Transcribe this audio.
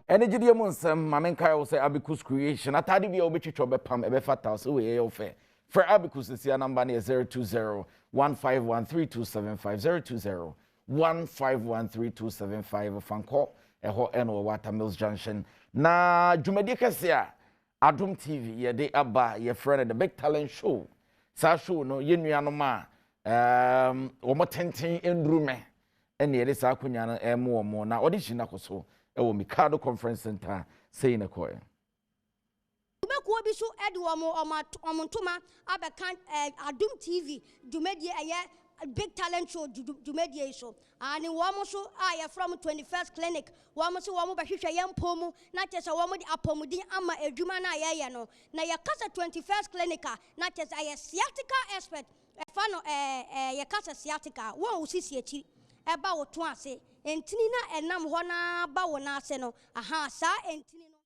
Anigyedeɛ mu nsɛm, ma menkae wo sɛ Abicus Creation, ataade bi a wobɛtwitwa wobɛpam, ɛbɛfata wo sɛ wei ɛyɛ wo fɛ. Frɛ Abicus sesia number no yɛ 020 151 3275, 020 151 3275, Fankɔ, ɛhɔ ɛna wɔ Water Mills Junction. Na dwumadie kɛseɛ a Adom TV yɛde aba yɛfrɛ no The Big Talent Show. Saa show no yɛn nuanom a um, wɔn tenten nnuru me ɛna yɛde saa akonnwa no ɛmo wɔn na audition no akɔ so ɛwɔ Mikado Conference Center sei na ɛkɔɛ. Dwumakuo bi so de wɔn wɔn wɔn ntoma abɛka eh, Adom TV dwumadie ɛyɛ Big Talent Show dwumadie yi so. Aane, wɔn nso a yɛfrɛ wɔn 21st Clinic, wɔn nso wɔn bɛhwehwɛ yɛn mpɔw mu na kyerɛ sɛ wɔn de apɔmuden ama adwuma no a yɛyɛ no. Na yɛka sɛ 21st Clinic a, na kyerɛ sɛ ɛyɛ sciatica expert. Ɛfa no ɛɛ ɛɛ yɛka sɛ sciatica a, wɔn a wo sisi akyi ɛba wo to ase, ntini no a ɛnam hɔ no ara ba wo nan ase no, ahaa, saa ntini no.